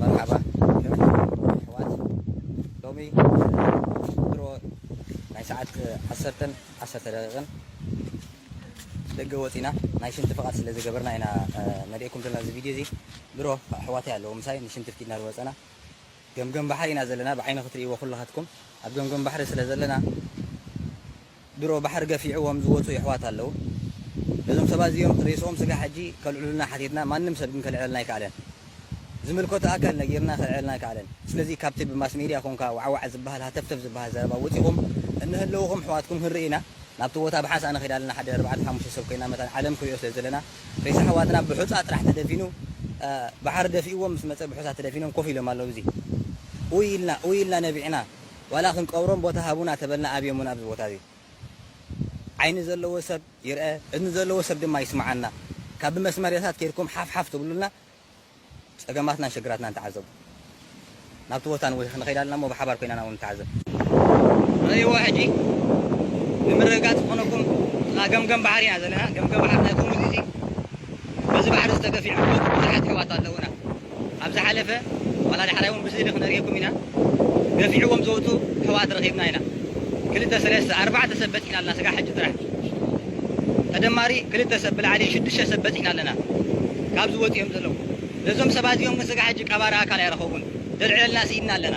መርሓባ፣ ከመይ ኣሕዋት? ሎሚ ድሮ ናይ ሰዓት ዓሰርተን ዓሰርተ ደቂቕን ደገ ወፂና ናይ ሽንቲ ፍቓድ ስለ ዝገበርና ኢና፣ እ፣ ነሪኤኩም ዘለና እዚ ቪድዮ እዚ። ድሮ ኣሕዋተይ ኣለዉ ምሳይ ንሽንቲ ፍቂድና ዝወፀና ገምገም ባሕሪ ኢና ዘለና። ብዓይኒ ክትርእይዎ ኩልኻትኩም ኣብ ገምገም ባሕሪ ስለ ዘለና ድሮ ባሕሪ ገፊዕዎም ዝወፁ የሕዋት ኣለዉ። ነዞም ሰባት እዚኦም ሬስኦም ስጋ ሕጂ ከልዕሉልና ሓቲትና፣ ማንም ሰብ ግን ከልዕለልና ኣይከኣለን። ዝምልከቶ ኣካል ነጊርና ከልዕለልና ኣይከኣለን። ስለዚ ካብቲ ብማስ ሜድያ ኮንካ ዋዕዋዕ ዝበሃል ሃተፍተፍ ዝበሃል ዘረባ ወፂኹም እንህለውኹም ኣሕዋትኩም ክንርኢ ኢና። ናብቲ ቦታ ብሓንሳእ ንኸይድ ኣለና። ሓደ ኣርባዕተ ሓሙሽተ ሰብ ኮይና መታን ዓለም ክሪኦ ስለ ዘለና ሬሳ ኣሕዋትና ብሑፃ ጥራሕ ተደፊኑ፣ እ፣ ባሕሪ ደፊእዎም ምስ መፀ ብሑፃ ተደፊኖም ኮፍ ኢሎም ኣለዉ። እዚ ኡይ ኢልና ኡይ ኢልና ነቢዕና ዋላ ክንቀብሮም ቦታ ሃቡና ተበልና ኣብዮምና ኣብዚ ቦታ እዚ። ዓይኒ ዘለዎ ሰብ ይርአ፣ እዝኒ ዘለዎ ሰብ ድማ ይስምዓና። ካብ ብመስመር ሬሳት ከይድኩም ሓፍ ሓፍ ትብሉልና ጸገማትናን ሽግራትናን ተዓዘቡ። ናብቲ ቦታ ንውሕ ንኸይድ ኣለና እሞ ብሓባር ኮይና ናብኡ ንተዓዘብ። ረእይዎ ሕጂ ንምርግጋጽ ዝኾነኩም ጥቓ ገምገም ባሕሪ ኢና ዘለና። ገምገም ባሕሪ ናይ ቁሙዝ እዚ በዚ ባሕሪ ዝተገፊዑ ብዙሓት ኣሕዋት ኣለዉና። ኣብ ዝሓለፈ ዋላ ዳሕራይ እውን ብስእሊ ክነርእየኩም ኢና። ገፊዕዎም ዝወፁ ኣሕዋት ረኺብና ኢና። ክልተ፣ ሰለስተ፣ ኣርባዕተ ሰብ በፂሕና ኣለና። ስጋ ሕጂ ጥራሕ ተደማሪ ክልተ ሰብ ብላዕሊ ሽዱሽተ ሰብ በፂሕና ኣለና። ካብ ዝወፁ እዮም ዘለዉ። ነዞም ሰባት እዚኦም ግን ስጋ ሕጂ ቀባሪ ኣካል ኣይረኸቡን። ደልዕለልና ስኢንና ኣለና።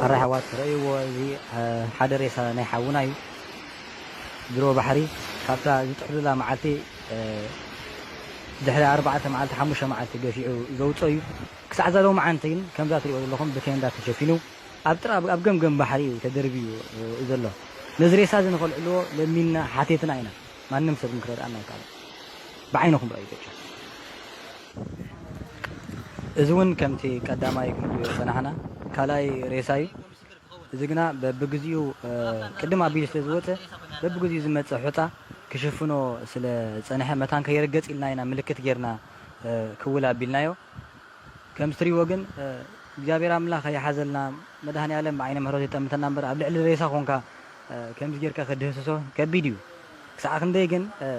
ኣረ ኣሕዋት፣ ረእይዎ፣ እዚ፣ እ፣ ሓደ ሬሳ ናይ ሓውና እዩ። ድሮ ባሕሪ ካብታ ዝጥሕሉላ መዓልቲ፣ እ፣ ድሕሪ ኣርባዕተ መዓልቲ፣ ሓሙሽተ መዓልቲ ገፊዑ ዘውፅኦ እዩ። ክሳዕ እዛ ሎማዓንቲ ግን ከምዛ ትሪእዎ ዘለኹም ብቴንዳ ተሸፊኑ ኣብ ጥራ-፣ ኣብ ገምገም ባሕሪ እዩ ተደርብዩ፣ እ፣ ዘሎ። ነዚ ሬሳ እዚ ንኸልዕልዎ ለሚንና ሓቲትና ኢና። ማንም ሰብ ግን ክረድኣና ኣይከኣለን። ብዓይንኹም ረኣዩ በጃ። እዚ እውን ከምቲ ቀዳማይ ክንሪኦ ዝጸናሕና ካልኣይ ሬሳ እዩ። እዚ ግና በብግዚኡ፣ እ፣ ቅድም ኣቢሉ ስለ ዝወጸ በብግዚኡ ዝመጸ ሑጻ ክሽፍኖ ስለ ዝጸንሐ መታን ከይርገጽ ኢልና ኢና ምልክት ጌርና፣ እ፣ ክውል ኣቢልናዮ። ከም እትሪእዎ ግን፣ እ፣ እግዚኣብሔር ኣምላኽ ኣይሓዘልና፣ መድሃኔ ኣለም ብዓይነ ምሕረቱ ይጠምተና እምበር ኣብ ልዕሊ ሬሳ ኮንካ፣ እ፣ ከምዚ ጌርካ ክድህስሶ ከቢድ እዩ። ክሳዕ ክንደይ ግን፣ እ፣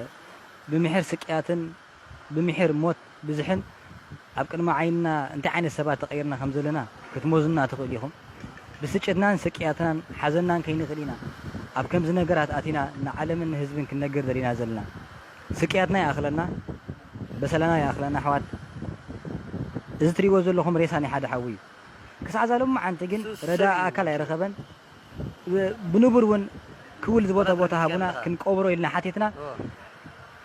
ብምሒር ስቅያትን ብምሒር ሞት ብዝሕን ኣብ ቅድሚ ዓይንና እንታይ ዓይነት ሰባት ተቐይርና ከም ዘለና ክትመዝኑና ትኽእሉ ኢኹም። ብስጭትናን ስቅያትናን ሓዘንናን ከይንኽእል ኢና ኣብ ከምዚ ነገራት ኣቲና ንዓለምን ንህዝብን ክንነግር ደሊና ዘለና። ስቅያትና ይኣኽለና፣ በሰላና ይኣኽለና ኣሕዋት። እዚ ትሪእዎ ዘለኹም ሬሳ ናይ ሓደ ሓዊ እዩ። ክሳዕ እዛ ሎማዓንቲ ግን ረዳእ ኣካል ኣይረኸበን። ብ-፣ ብንቡር እውን ክውል ዝቦታ ቦታ ሃቡና ክንቀብሮ ኢልና ሓቲትና።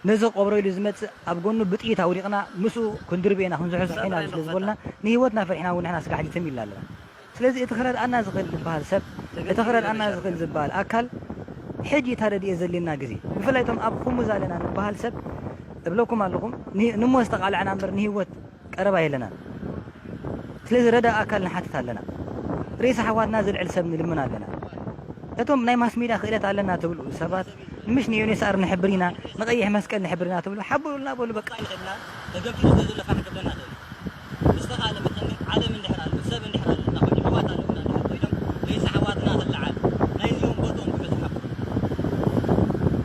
ነዚ ክቐብሮ ኢሉ ዝመጽእ ኣብ ጎኑ ብጥይት ኣውዲቕና ምስኡ ክንድርብ ኢና ክንዝሕዝሖ ኢና ስለ ዝበልና ንህይወትና ፈሪሕና እውን ንሕና ስጋሕ ጅትም ኢልና ኣለና። ስለዚ እቲ ክረድኣና ዝኽእል ዝበሃል ሰብ፣ እቲ ክረድኣና ዝኽእል ዝበሃል ኣካል ሕጂ እታ ረድኤት ዘድልየና ግዜ፣ ብፍላይ እቶም ኣብ ኹሙዝ ኣለና ንበሃል ሰብ እብለኩም ኣለኹም፣ ን-፣ ንሞት ዝተቓላዕና እምበር ንህይወት ቀረባ የለናን። ስለዚ ረዳእ ኣካል ንሓትት ኣለና። ሬሳ ኣሕዋትና ዘልዕል ሰብ ንልምን ኣለና። እቶም ናይ ማስ ሜድያ ክእለት ኣለና ትብሉ ሰባት፣ ምሽ ንዩኤንኤስኣር ንሕብር ኢና፣ ንቐይሕ መስቀል ንሕብር ኢና ትብሉ፣ ሓብሩልና በሉ በቃ። ይኽእልና፣ ተገምጢሉ ስለ ዘሎ ፋሕ ክብለና ይኽእል እዩ። ብዝተኻእለ መጠን ግን ዓለም እንድሕር ኣሎ፣ ሰብ እንድሕር ኣለና ኮይኑ፣ ኣሕዋት ኣለዉና እንድሕር ኮይኖም፣ ሬሳ ኣሕዋትና ክለዓል፣ ናይዚኦም ቦትኦም ክበዝሓ።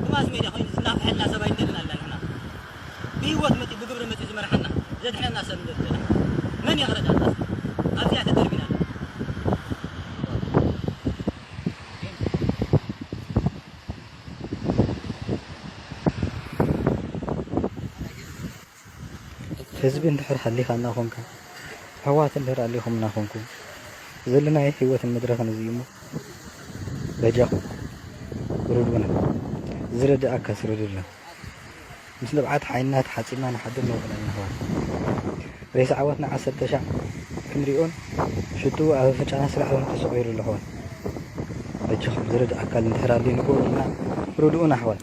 ብማስ ሜድያ ኮይኑ ዝናፍሐልና ሰብ ኣይንደልን ኣለና ንሕና። ብህይወት መፂኡ ብግብሪ መፂኡ ዝመርሓና ዘድሕነና ሰብ ንደሊ ዘለና። መን እዩ ክረዳእና? ኣብዚኣ ተደርቢና ኣለና። ህዝቢ እንድሕር ሃሊኻና ኾንካ፣ ኣሕዋት እንድሕር ኣሊኹምና ኾንኩም፣ ዘለናዮ ህይወትን መድረኽን እዚ እዩ እሞ፣ በጃኹም ርድኡና። ዝረድኣካስ ርድኡና። ምስ ንብዓት ዓይንና ተሓጺብና ንሓድር ንውዕል ኣለና ኣሕዋት። ሬሳ ዓወትና ዓሰርተ ሻዕ ክንሪኦን ሽትኡ ኣብ ኣፍንጫና ስራሕ ውን ተሰቒሩ ኣሎ ኣሕዋት። በጃኹም ዝረድእ ኣካል እንድሕር ኣልዩ ንግበሩልና፣ ርድኡና ኣሕዋት።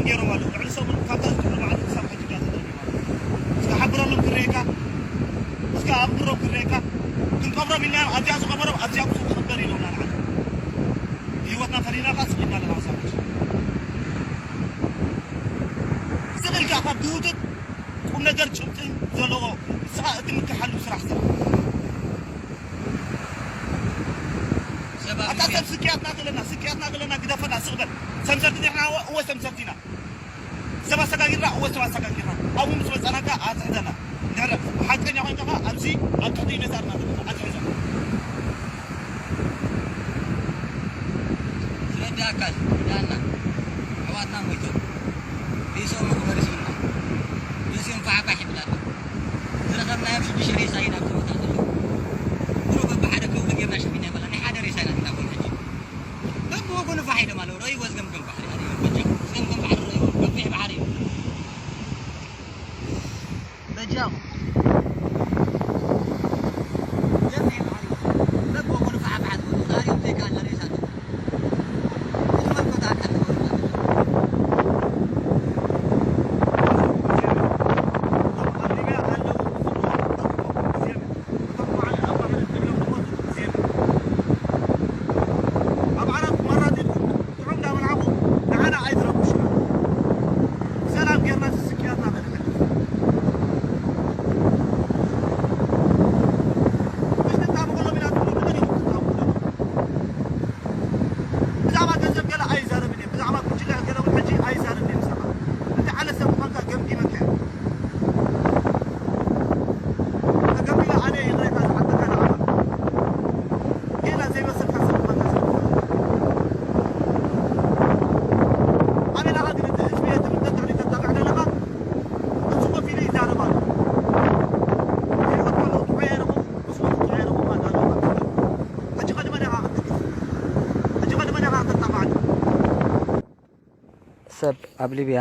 ገይሮም ኣለዉ። ልዕሊ ሰሙን ካብታ ዝትሕሉ መዓልቲ ክሳብ ሕጂ እያ ተደርቢማ። እስከ ሓብረሎም ክርኤካ፣ እስከ ኣንብሮም ክርኤካ። ክንቀብሮም ኢልና ኣብዚኣ ዝቐበሮም ኣብዚኣ ብዙ ትኽበር ኢሎምና ንዓና። ህይወትና ፈሊና ከኣ ስቕ ኢልና ኣለና ክሳብ ሕጂ። ስቕ ኢልካ ካብ ብህውትት ቁም ነገር ጭብጥን ዘለዎ ንስኻ እትምክሓሉ ስራሕ ስራሕ። ኣታ ሰብ ስቅያትና ገለና፣ ስቅያትና ገለና ግደፈና፣ ስቕ በል። ሰምሰርቲ ዲሕና? እወ ሰምሰርቲ ኢና። ሰብ ኣሰጋጊርና? እወ ሰብ ኣሰጋጊርና። ኣብኡ ምስ መጻና ከኣ ኣትሕዘና። እንድሕር ሓቀኛ ኮይንካ ከኣ ኣብዚ ኣብ ትሕቲ ኢመዛርና ዘለና ኣትሕዘና። ዝረዳእ ኣካል ዳና ኣሕዋትና ሞይቶም ርእሶም መቕበሪ ስኢንና። ርእሶም ፋሕፋሕ ይብል ኣሎ። ዝረኸብናዮም ሽዱሽተ ሬሳ ኢና ኣብዚ ቦታ ዘለዉ። ብሩክ በብሓደ ከውሊ ጌርና ሸፊና ይበላ። ናይ ሓደ ሬሳ ኢና ንናቦም ሕጂ። በብወገኑ ፋሕ ኢሎም ኣለዉ። ረእይዎ ዝገምገም ባሕሪ ኣርእዮም በጃኹም። ዝገምገም ባሕሪ ረእይዎ። ገፊሕ ባሕሪ እዩ። በጃኹም። ገፊሕ ባሕሪ እዩ። በብወገኑ ፋሕ ፋሕ ዝበሉ። ኣርእዮም ዘይከኣልና ሬሳ ኣለዉ። ብዛዕባ ገንዘብ ገለ ኣይዛረብን እየ። ብዛዕባ ጉጅለ ገለ እውን ሕጂ ኣይዛረብን እየ። ብዛዕባ እቲ ዓለ ሰብ ምዃንካ ገምጊመካ እየ። ተገምጊመ ኣነ ይቕሬታ ዝሓተካ ንዓኻ። ጌና ዘይመሰልካ ሰብ ምዃንካ ሰብ ምዃንካ። ኣበይ ናኻ ግን እቲ ህዝቢ እየ ትብል ተጋሪ ተጣቕዕ ዘለኻ? እሱ ኮፍ ኢሉ ይዛረብ ኣሎ። ህይወት ከለዉ ጥዑይ ኣይረኸቡ፣ ምስ ሞቱ ጥዑይ ኣይረኸቡ ኣዳለዉ። ሕጂ ኸ ንመን ኢኻ ክትደግፍ? ሕጂ ኸ ንመን ኢኻ ክተጣቕዓሉ? ሰብ ኣብ ሊብያ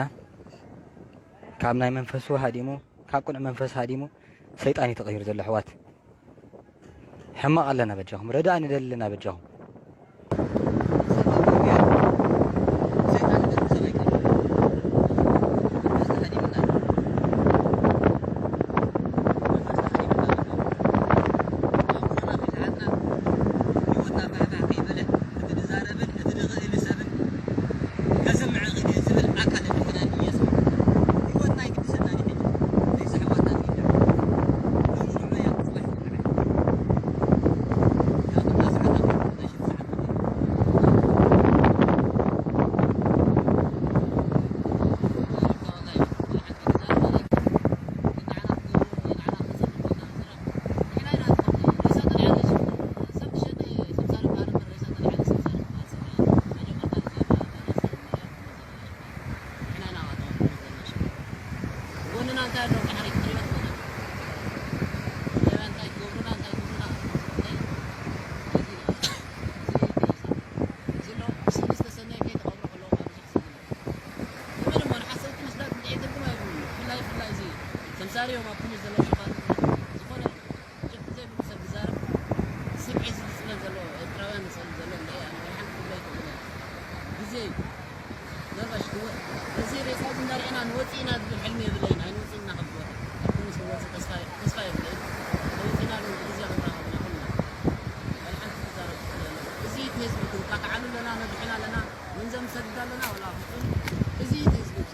ካብ ናይ መንፈሱ ሃዲሙ፣ ካብ ቅኑዕ መንፈስ ሃዲሙ፣ ሰይጣን እዩ ተቐይሩ ዘሎ ኣሕዋት። ሕማቕ ኣለና በጃኹም፣ ረዳእ ንደሊ ኣለና በጃኹም። ተምሳሪኦም ኣብ ኩሉ ዘለዉ ሸፋቱ ዝኾነ ጭብጢ ዘይብሉ ሰብ ዝዛረብ ስምዒ ዝጽለል ዘሎ ኤርትራውያን ዝጸልእ ዘሎ እንድዒ ኣነ ወላ ሓንቲ ክብሎ ኣይክእልን እየ። ግዜ እዩ። ምናልባሽ ክወ-፣ እዚ ሬሳ እዚ እንዳርኤና ንወጽእ ኢና ዝብል ሕልሚ የብለይን። ኣይንወጽእን ኢና ካብ ቦታ። ኣብ ኩሉ ንወጽእ ተስፋ፣ ተስፋ የብለይን። ተወጺእና ግን ግዜ ክንረኸብ ኢና ኩልና። ወላ ሓንቲ ክዛረብ ክኽእል የለን። እዚ እቲ ህዝቢ ክንካትዓሉ ኣለና፣ ነድሕና ኣለና፣ ገንዘብ ንሰድድ ኣለና፣ ወላ ፍጹም እዚ እቲ ህዝቢ እዚ።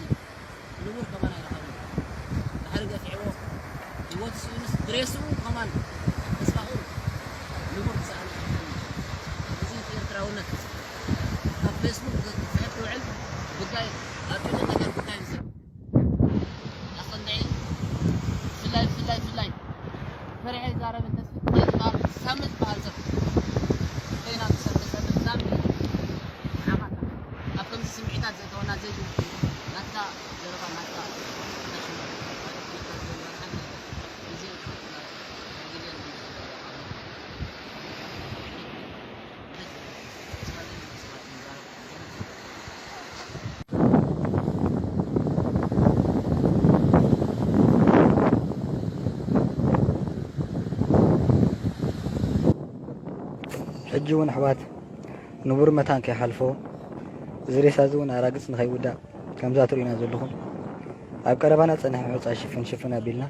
ንቡር ከማን ኣይረኸብን። ድሕሪ ገፊዕዎ፣ ህይወቱ ስኢኑስ ድሬስኡ ከማን ተስፋ ቁሩብ ንቡር ክሰኣን ኣይረኸብን። እዚ እቲ ኤርትራውነት ኣብ ፌስቡክ ክትጽሕፍ ትውዕል ጉዳይ፣ ኣብ ጭንቅ ነገር ጉዳይ ዝስዕብ። ኣቐንድዒ፣ ብፍላይ፣ ብፍላይ፣ ብፍላይ ፈሪሐ ይዛረብን ተስፍት ዝበሃል ሳሚ ዝበሃል ሰብ ከይና ክሰብ ተሰብት ሳሚ ንዓኻ ካብ ከምዚ ስምዒታት ዘእተወና ዘይብሉ ናትካ ዘረባ ናትካ ናይ ሽሙ ናይ ሽሙ ናይ ሽሙ ግዜ ግዜ ሕጂ እውን ኣሕዋት ንቡር መታን ከይሓልፎ፣ እዚ ሬሳ እዚ እውን ኣራግጽ ንኸይውዳእ፣ ከምዛ ትርእዩና ዘለኹም ኣብ ቀረባና ጸኒሐ ሑጻ ሽፍን ሽፍን ኣቢልና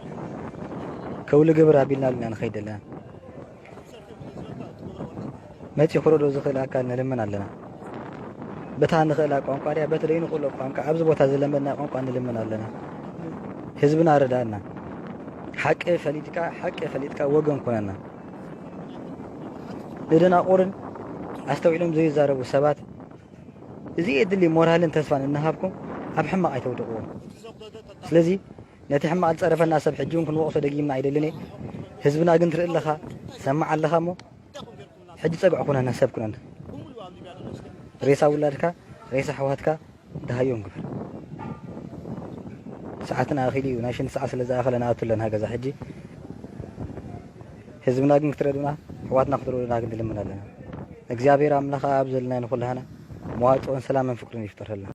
ከውሊ ግብር ኣቢልና ልና ንኸይድ ኣለና። መጺ ክረዶ ዝኽእል ኣካል ንልምን ኣለና። በታ ንኽእላ ቋንቋ ድያ በቲ ደይንኽእሎ ቋንቋ ኣብዚ ቦታ ዝለመድና ቋንቋ ንልምን ኣለና። ህዝብና ርዳእና። ሓቂ ፈሊጥካ ሓቂ ፈሊጥካ ወገን ኩነና። ንደናቑርን ኣስተውዒሎም ዘይዛረቡ ሰባት እዚ የድሊ ሞራልን ተስፋን እናሃብኩም ኣብ ሕማቕ ኣይተውድቕዎም። ስለዚ ነቲ ሕማቕ ዝጸረፈና ሰብ ሕጂ እውን ክንወቕሶ ደጊምና ኣይደልን እየ። ህዝብና ግን ትርኢ ኣለኻ፣ ትሰምዕ ኣለኻ እሞ ሕጂ ጸግዒ ኩነና፣ ሰብ ኩነና። ሬሳ ውላድካ፣ ሬሳ ኣሕዋትካ ደሃዮም ግበር። ሰዓትና ኣኺሉ እዩ፣ ናይ ሽንቲ ሰዓት ስለ ዝኣኸለ ንኣቱ ኣለና ገዛ ሕጂ። ህዝብና ግን ክትረድኡና፣ ኣሕዋትና ክትረድኡና ግን ንልምን ኣለና። እግዚኣብሔር ኣምላኽ ኣብ ዘለና ንኹላህና መዋጽኦን ሰላምን ፍቅርን ይፍጠረልና።